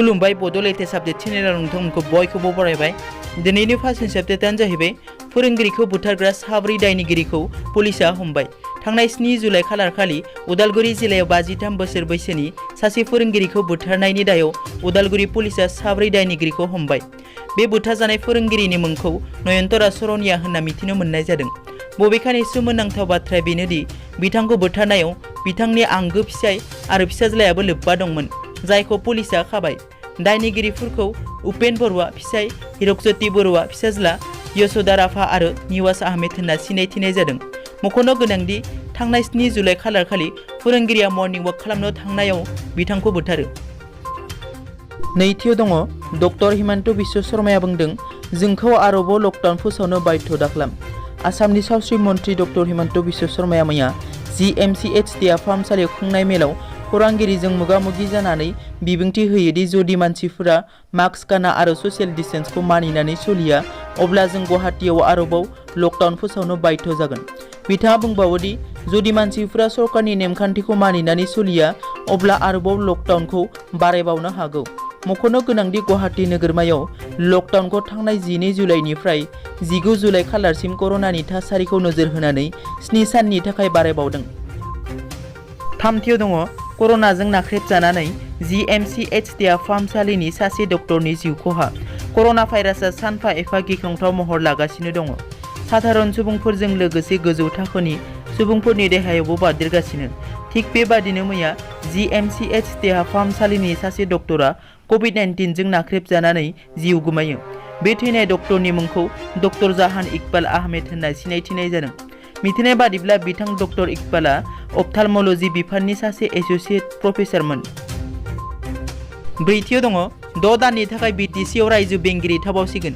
खुलुमबाय बड' latest update चेनेलाव नोंथांमोनखौ बयखौबो बरायबाय। दिनैनि फार्स्ट आपडेटआनो जाहैबाय फोरोंगिरिखौ बुथारग्रा साब्रै दायनिगिरिखौ पुलिसा हमबाय। थांनाय 7 जुलाइ खालारखालि उदालगुरि जिल्लायाव 53 बोसोर बैसोनि सासे फोरोंगिरिखौ बुथारनायनि दायाव उदालगुरि पुलिसा साब्रै दायनिगिरिखौ हमबाय। बे बुथारजानाय फोरोंगिरिनि मुंखौ नयनतरा सरनिया होनना मिथिनो मोननाय जादों। बबेखानि सोमोनांथाव बाथ्राया बेनोदि बिथांखौ बुथारनायाव बिथांनि आंगो फिसाय आरो फिसाज्लायाबो लोब्बा दंमोन, जायखौ पुलिसा खाबाय। दायनिगिरिफोरखौ उपेन बरुवा फिसाय, हिरकज्योति बरुवा फिसाज्ला, यशोदा राभा आरो निवास आहमेद होनना सिनायथिनाय जादों। मख'नो गोनांदि थांनाय 7 जुलाइ खालारखालि फोरोंगिरिया मर्निं वाक खालामनो थांनायाव बिथांखौ बुथारो। नैथियाव दङ डक्टर हिमन्त बिश्व शर्माया बुंदों, जोंखौ आरोबाव लकडाउन फोसावनो बाध्य दाखालाम। आसामनि सावस्रि मन्थ्रि डक्टर हिमन्त बिश्व शर्माया मैया GMCH देहा फाहामसालियाव खुंनाय मेलाव खौरांगिरिजों मोगा-मोगि जानानै बिबुंथि होयोदि जुदि मानसिफोरा मास्क गाना आरो ससियेल डिस्टेन्सखौ मानिनानै सोलिया अब्ला जों गुवाहाटीआव आरोबाव लकडाउन फोसावनो बाध्य जागोन। बिथाङा बुंबावोदि जुदि मानसिफोरा सरकारनि नेमखान्थिखौ मानिनानै सोलिया अब्ला आरोबाव लकडाउनखौ बारायबावनो हागौ। मख'नो गोनांदि गुवाहाटी नोगोरमायाव लकडाउनखौ थांनाय 12 जुलाइनिफ्राय 19 जुलाइ खालारसिम कर'नानि थासारिखौ नोजोर होनानै 7 साननि थाखाय बारायबावदों। थामथियाव दङ कर'नाजों नाख्रेबजानानै GMCH देहा फाहामसालिनि सासे डक्टरनि जिउ खहा। कर'ना भाइरासआ सानफा एफा गिख्रंथाव महर लागासिनो दङ। साधारन सुबुंफोरजों लोगोसे गोजौ थाखोनि सुबुंफोरनि देहायावबो बारदेरगासिनो। थिग बेबादिनो मैया GMCH देहा फाहामसालिनि सासे डक्टरा COVID-19 जों नाख्रेबजानानै जिउ गोमायो। बे थैनाय डक्टरनि मुंखौ डक्टर जाहान इकबाल आहमेद होनना सिनायथिनाय जादों। मिथिनाय बादिब्ला बिथां डक्टर इकबाला अफथालमलजी बिफाननि सासे एस'सिएट प्रफेसारमोन। ब्रैथियाव दङ 6 दाननि थाखाय BTCआव रायजो बेंगिरि थाबावसिगोन।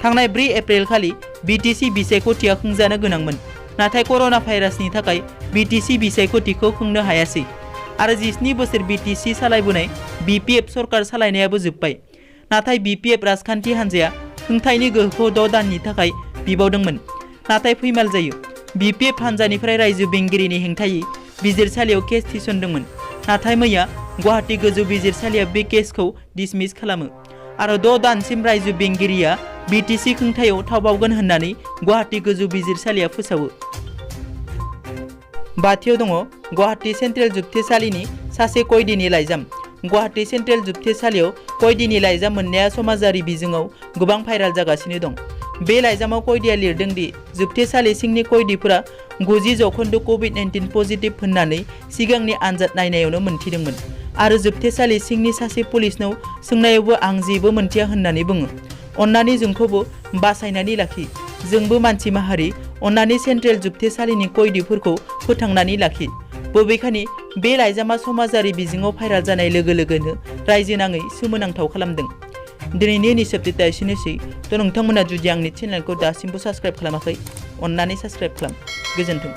थांनाय 4 एप्रिल खालि BTC बिसायख'थिया खुंजानो गोनांमोन, नाथाय कर'ना भाइरासनि थाखाय BTC बिसायख'थिखौ खुंनो हायासै आरो 17 बोसोर BTC सालायबोनाय BPF सरकार सालायनायाबो जोब्बाय। नाथाय BPF राजखान्थि हान्जाया खुंथायनि गोहोखौ 6 दाननि थाखाय बिबावदोंमोन, नाथाय फैमाल जायो। BPF हान्जानिफ्राय रायजो बेंगिरिनि हेंथायै बिजिरसालियाव केस थिसनदोंमोन, नाथाय मैया गुवाहाटी गोजौ बिजिरसालिया बे केसखौ डिसमिस खालामो आरो 6 दानसिम रायजो बेंगिरिया BTC खुंथायाव थाबावगोन होननानै गुवाहाटी गोजौ बिजिरसालिया फोसावो। बाथियाव दङ गुवाहाटी सेन्ट्रेल जुक्तिसालिनि सासे कयदिनि लाइजाम। गुवाहाटी सेन्ट्रेल जुक्तिसालियाव कयदिनि लाइजाम मोननाया समाजारि बिजोङाव गोबां भाइराल जागासिनो दं। बे लाइजामाव कयदिया लिरदों दि जुक्तिसालि सिंनि कयदिफोरा 90% COVID-19 पजिटिभ होननानै सिगांनि आनजाद नायनायावनो मोनथिदोंमोन आरो जुक्तिसालि सिंनि सासे पुलिसनाव सोंनायावबो आं जेबो मोनथिया होननानै बुङो। अन्नानै जोंखौबो बासायनानै लाखि, जोंबो मानसि माहारि, अन्नानै सेन्ट्रेल जुक्तिसालिनि कयदिफोरखौ फोथांनानै लाखि। बबेखानि बे लाइजामा समाजारि बिजोङाव भाइराल जानाय लोगो लोगोनो रायजो नाङै सोमोनांथाव खालामदों। दिनैनि निउस आपडेटआ एसेनोसै। नोंथांमोना जुदि आंनि चेनेलखौ दासिमबो साबस्क्राइब खालामाखै, अन्नानै साबस्क्राइब खालाम। गोजोन्थों।